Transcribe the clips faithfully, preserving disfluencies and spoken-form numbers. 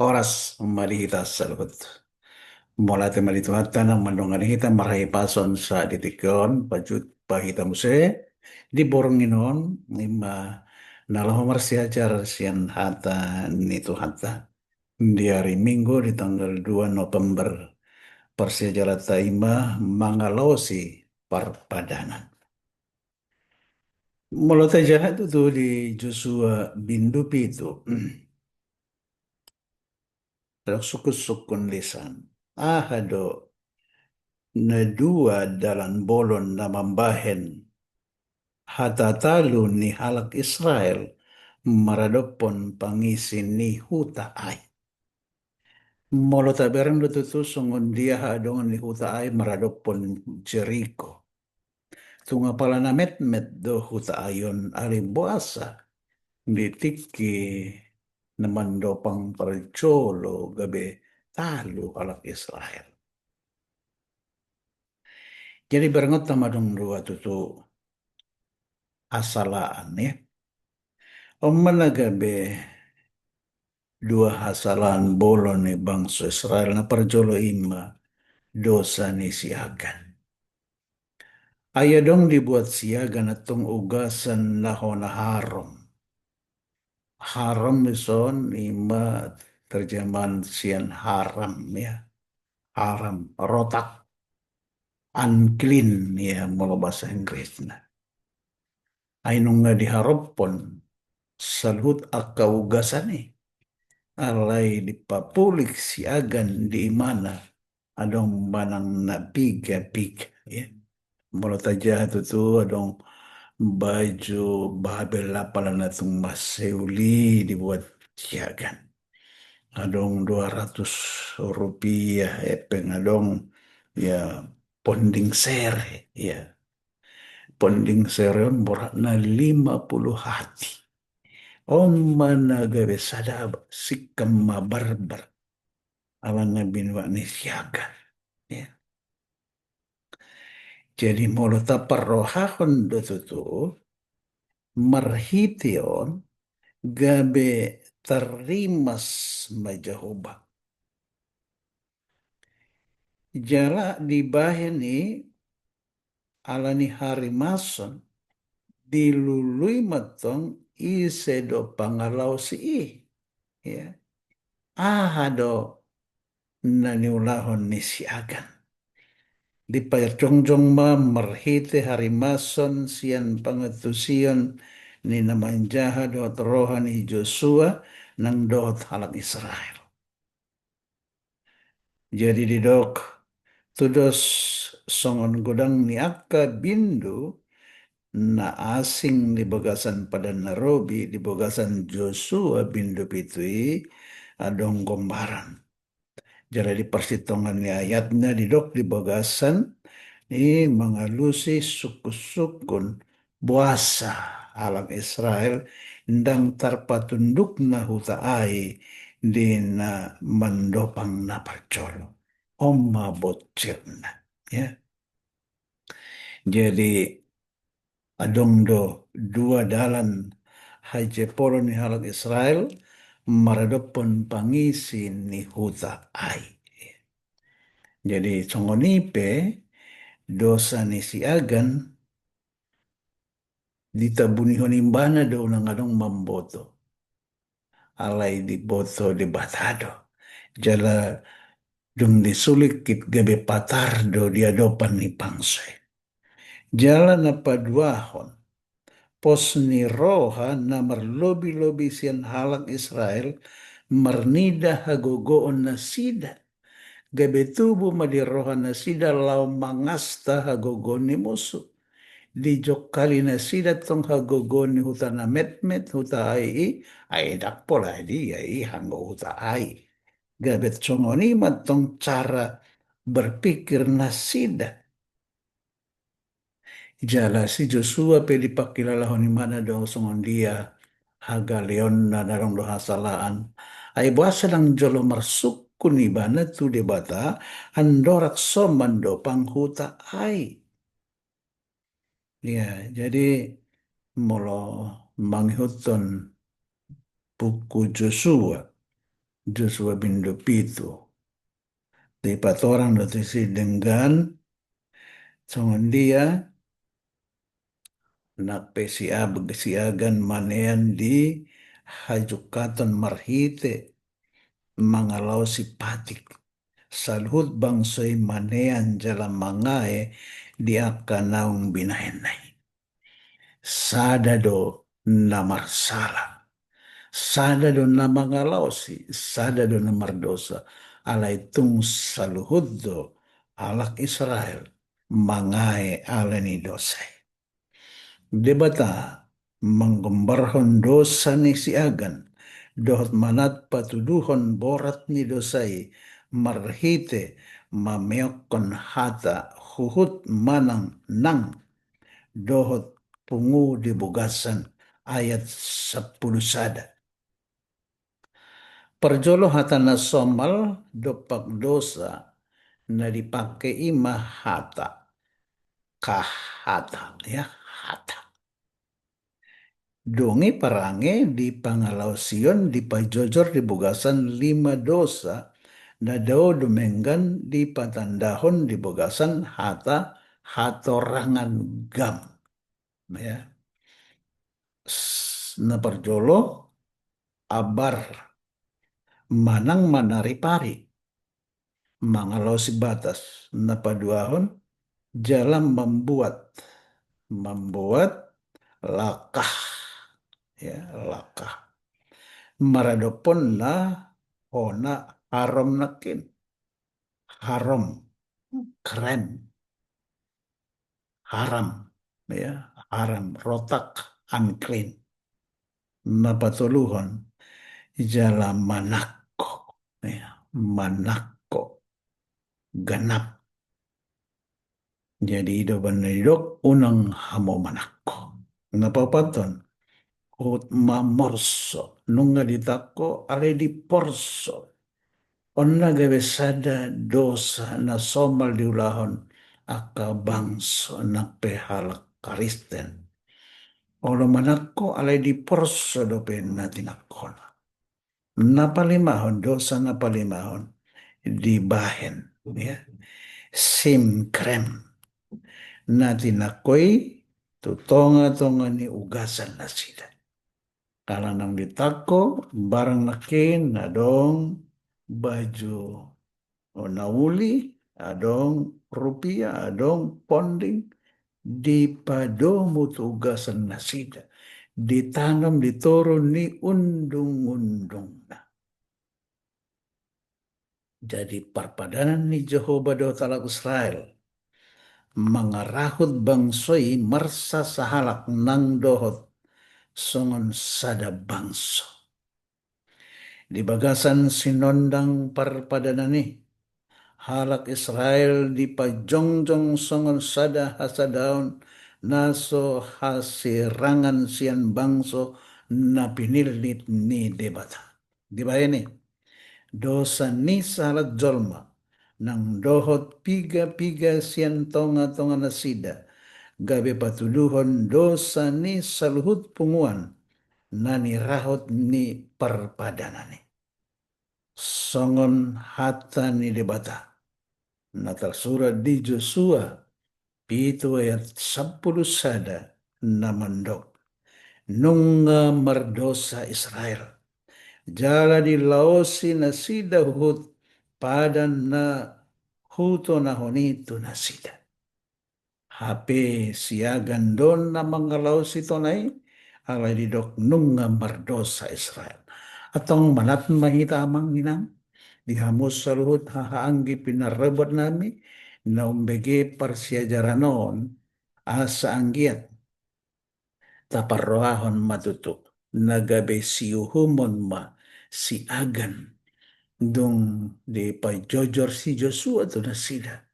Horas ma di hita saluhut. Mauliate ma di Tuhanta na mandongani hita marhahipason sahat di tingki on, pajumpang hita muse di borngin on, i ma na laho marsiajar sian hata ni Tuhanta di ari Minggu di tanggal dua November. Parsiajaranta i ma mangalaosi parpadanan. Molo tajaha tutu di Josua bindu pitu. Adong sungkun-sungkun lisan. Aha do na dua dalan bolon na mambahen hata talu ni halak Israel maradophon pangisi ni huta ai. Molo tabereng do tutu songon dia haadongan ni huta ai maradophon Jeriko. Tung apala na metmet do huta ai on alai boasa di tingki na mandopang parjolo gabe talu halak Israel. Jadi berengonta ma adong dua tutu hasalaan, ya. On ma na gabe dua hasalaan bolon ni bangso Israel. Na parjolo i ma dosa ni siagan. Ai adong dibuat siagan antong ugasan na hona harom. Harom dison i ma terjemahan sian haram, ya. Haram, rotak, unclean, ya, molo bahasa Inggrisna. Ai nunga diharophon saluhut angka ugasan i, alai dipapulik siagan di imana adong manang na piga-piga, ya. Molo tajaha tutu adong baju Babel apala na tung maseuli dibuat siagan. Adong dua ratus rupiah, epeng adong, ya, ponding sere, ya. Ponding sere on boratna lima puluh hati. On ma na gabe sada singkam ma barbar. Alana binuat ni siagan. Ya. Jadi molo taparrohahon do tutu, marhite on gabe tarrimas ma Jahowa. Jala dibahen i ala ni harimason, dilului ma antong ise do pangalaosi i. Ya. Aha do na niulahon ni siagan? Dipajongjong ma marhite harimason sian pangantusion ni na manjaha dohot roha ni Josua nang dohot halak Israel. Jadi didok, tudos songon godang ni angka bindu na asing di bagasan Padan na Robi, di bagasan Josua bindu pitu i adong gombaran. Jala di parsitongaan ni ayatna didok di bagasan i mangalusi sungkun-sungkun boasa halak Israel ndang tarpatundukna huta ai di na mandopang na parjolo. On ma boncirna, ya. Jadi adong do dua dalan hajepolon ni halak Israel maradophon pangisi ni huta ai. Jadi songon i pe dosa ni siagan ditabunihon ibana do unang adong mamboto. Alai diboto Debata do. Jala dung disulik i gabe patar do di adopan ni bangso i. Jala na paduahon, pos ni roha na marlobi-lobi sian halak Israel marnida hagogoon nasida. Gabe tubu ma di roha nasida laho mangasta hagogoon ni musu. Dijongkali nasida tong hagogoon ni huta na metmet, huta ai i, ai ndang pola dia i anggo huta ai. Gabe songon i ma tong cara berpikir nasida. Jala si Josua pe dipangkilalahon ibana do songon dia hagaleonna na adong do hasalaan. Ai boasa ndang jolo marsungkun ibana tu Debata andorang so mandopang huta ai. Ya, jadi molo mangihuthon buku Josua, Josua bindu pitu. Dipatorang do tusi denggan songon dia nang pe siagan manean di hajungkaton marhite mangalaosi patik. Saluhut bangso i manean jala mangae di angka naung binahenna i. Sada do na marsala, sada do na mangalaosi, sada do na mardosa. Alai tung saluhut do halak Israel mangae ala ni dosa i. Debata manggombarhon dosa ni siagan dohot manat patuduhon borat ni dosa i marhite mameokkon hata huhut manang nang dohot pungu di bagasan ayat sampulu sada. Parjolo hata na somal dompak dosa na dipake i ma hata. Kahata, ya, hata. Dung i parange di pangalaosion dipajojor di bagasan lima dosa na dao dumenggan dipatandahon di bagasan hata hatorangan gam. Ya. Na parjolo abar manang manaripari, mangalaosi batas. Na paduahon jala mambuat, mambuat lakah, ya, lakah. Maradophon na hona harom nangkin. Harom, keren. Haram, ya, haram, rotak, unclean. Na patoluhon jala manangko, ya, manangko, ganap. Jadi i do umbahen na didok unang hamu manangko. Na paopathon huhut mamorso, nunga ditangko alai diporso. On na gabe sada dosa na somal diulahon angka bangso nang pe halak Kristen. Olo manangko alai diporso dope na tinangkona. Na palimahon, dosa na palimahon dibahen, ya, simkrem na tinangko i tu tongatonga ni ugasan nasida. Ala naung ditangko barang nangkin adong baju na uli, adong rupia, adong ponding, dipadomu tu ugasan nasida, ditanom di toru ni undungundungna. Jadi parpadanan ni Jahowa dohot halak Israel mangarahut bangso i marsasahalak nang dohot songon sada bangso. Di bagasan sinondang parpadanan i, halak Israel dipajongjong songon sada hasadaon na so hasirangan sian bangso na pinillit ni Debata. Dibahen i, dosa ni sahalak jolma nang dohot pigapiga sian tongatonga nasida gabe patuduhon dosa ni saluhut punguan na nirahut ni parpadanan i. Songon hata ni Debata na tarsurat di Josua pitu ayat sampulu sada na mandok, nunga mardosa Israel jala dilaosi nasida huhut padan na hutonahon i tu nasida. Hape siagan do na mangalaosi tona i, alai didok nunga mardosa Israel. Antong manat ma hita amang inang, di hamu saluhut hahaanggi pinarrebot nami, na umbege parsiajaran on, asa anggiat taparrohahon ma tutu na gabe siuhumon ma siagan dung dipajojor si Josua tu nasida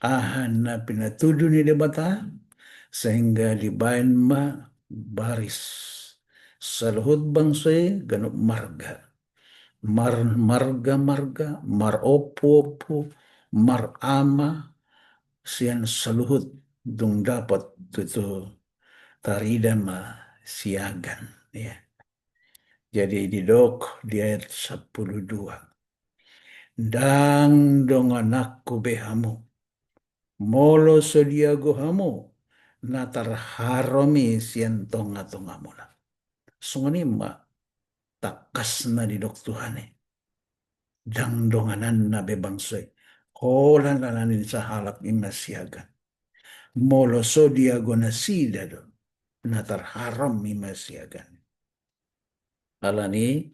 aha na pinatudu ni Debata, sehingga dibaen ma baris saluhut bangso i ganup marga, mar-, marga-marga, marompuompu, marama, sian saluhut dung dapot tutu tarida ma siagan, ya. Jadi didok di ayat sampulu dua, "Ndang dongananku be hamu, molo so diago hamu na tarharom i sian tongatongamuna." Songon i ma tangkas na didok Tuhan i. Ndang dongananna be bangso i. Holan alani sahalak i ma siagan. Molo so diago nasida do na tarharom i ma siagan. Alani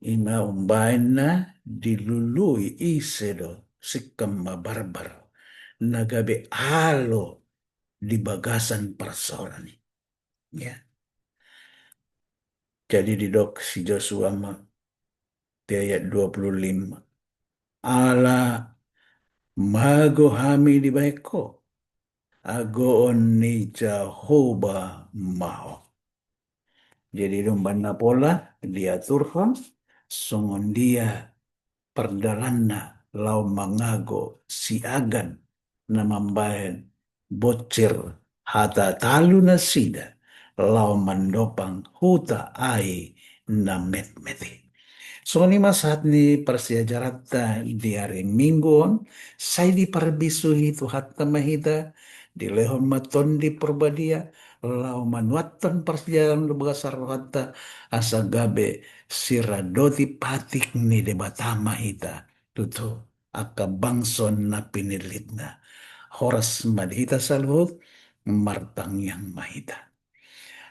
i ma umbahen na dilului ise do singkam ma barbar na gabe alo di bagasan parsaoran i. Ya. Jadi didok si Josua ma di ayat dua puluh lima, "Ala mago hami dibahen ho, agoon ni Jahowa ma ho." Jadi umbahen na pola diaturhon songon dia pardalanna laho mangago siagan na mambahen bonsir hata talu nasida laho mandopang huta ai na metmet i. Songon i ma sahat ni parsiajaranta di ari Minggu on, sai diparbisuhi Tuhanta ma hita, dilehon ma Tondi Parbadia laho manuathon parsiajaran di bagasan rohanta, asa gabe siradoti patik ni Debata ma hita tutu angka bangso na pinillitna. Horas ma di hita saluhut, martangiang ma hita.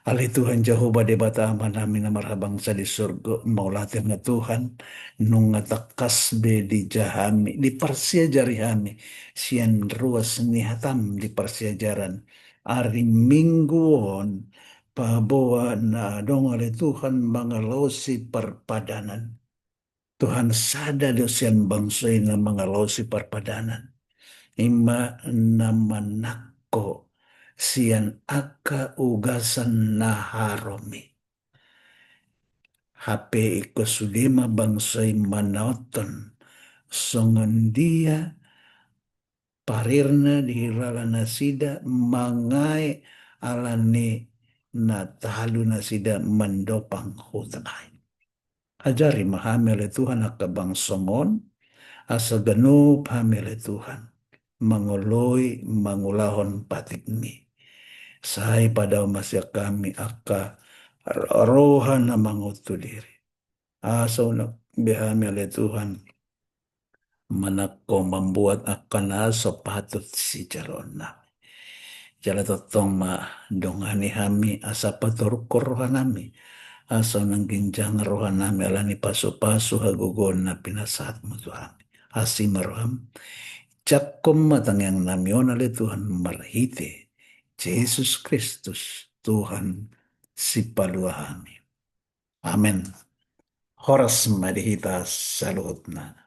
Ale Tuhan Jahowa Debata Amanami na marhabangsa di surgo, mauliate ma Tuhan, nunga tangkas be dija hami, diparsiajari hami sian ruas ni hatam di parsiajaran ari Minggu on, paboa na adong ale Tuhan mangalaosi parpadanan. Tuhan, sada do sian bangso i na mangalaosi parpadanan, i ma na manangko sian angka ugasan na harom i. Hape ingkon sude ma bangso i manaothon songon dia parirna dihilala nasida mangae alani na talu nasida mandopang huta ai. Ajari ma hami ale Tuhan angka bangsom on, asa ganup hami ale Tuhan mangoloi mangulahon patikmi. Sai padao ma sian hami angka roha na mangontu diri, asa unang be hami ale Tuhan manangko mambuat angka na so patut sijaloonnami. Jala tongtong ma dongani hami asa patorungkon rohanami, asa unang ginjang rohanami alani pasupasu hagogoon na pinasahatmu tu hami. Asi ma roham, jangkon ma tangiangnami on ale Tuhan marhite Jesus Kristus Tuhan sipalua hami. Amen. Horas ma di hita saluhutna.